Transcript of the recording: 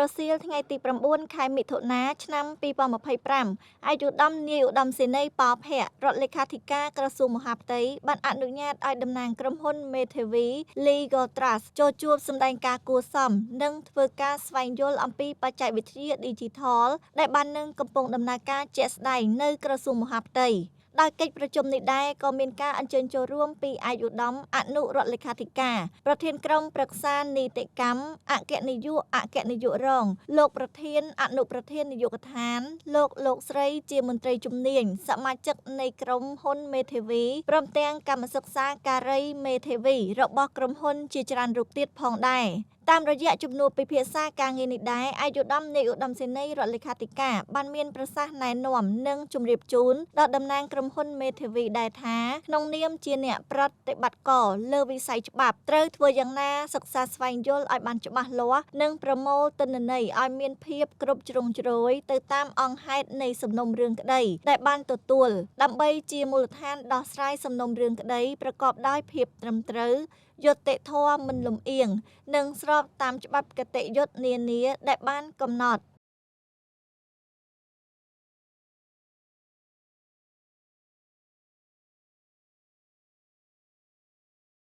រសៀលថ្ងៃទី9ខែមិថុនាឆ្នាំ2025ឯកឧត្តមនាយឧត្តមសេនីយ៍ប៉ោភៈរដ្ឋលេខាធិការក្រសួងមហាផ្ទៃបានអនុញ្ញាតឲ្យតំណាងក្រុមហ៊ុនមេធាវី Legal Trust ចូលជួបសម្ដែងការគួរសមនិងធ្វើការស្វែងយល់អំពីបច្ចេកវិទ្យា Digital ដែលបាននឹងកំពុងដំណើរការជាក់ស្ដែងនៅក្រសួងមហាផ្ទៃ។ដោយកិច្ចប្រជុំនេះដែរក៏មានការអញ្ជើញចូលរួមពីឯកឧត្តមអនុរដ្ឋលេខាធិការប្រធានក្រុមប្រឹក្សានីតិកម្មអគ្គនាយកអគ្គនាយករងលោកប្រធានអនុប្រធាននាយកដ្ឋានលោកលោកស្រីជាមន្ត្រីជំនាញសមាជិកនៃក្រុមហ៊ុនមេធាវីព្រមទាំងកម្មសិក្សាការីមេធាវីរបស់ក្រុមហ៊ុនជាច្រើនរូបទៀតផងដែរ។ តាមរយៈជំនួបពិភាក្សាការងារនេះដែរឯកឧត្តមនាយឧត្តមសេនីយ៍រដ្ឋលេខាធិការបានមានប្រសាសន៍ណែនាំនិងជម្រាបជូនដល់តំណាងក្រុមហ៊ុនមេធាវីដែរថាក្នុងនាមជាអ្នកប្រតិបត្តិករលើវិស័យច្បាប់ត្រូវធ្វើយ៉ាងណាសិក្សាស្វែងយល់ឲ្យបានច្បាស់លាស់និងប្រមូលទិន្នន័យឲ្យមានភាពគ្រប់ជ្រុងជ្រោយទៅតាមអង្គហេតុនៃសំណុំរឿងក្តីដែលបានទទួលដើម្បីជាមូលដ្ឋានដោះស្រាយសំណុំរឿងក្តីប្រកបដោយភាពត្រឹមត្រូវយុត្តិធម៌មិនលំអៀងនិងស្របតាមច្បាប់គតិយុត្តិនានាដែលបានកំណត់។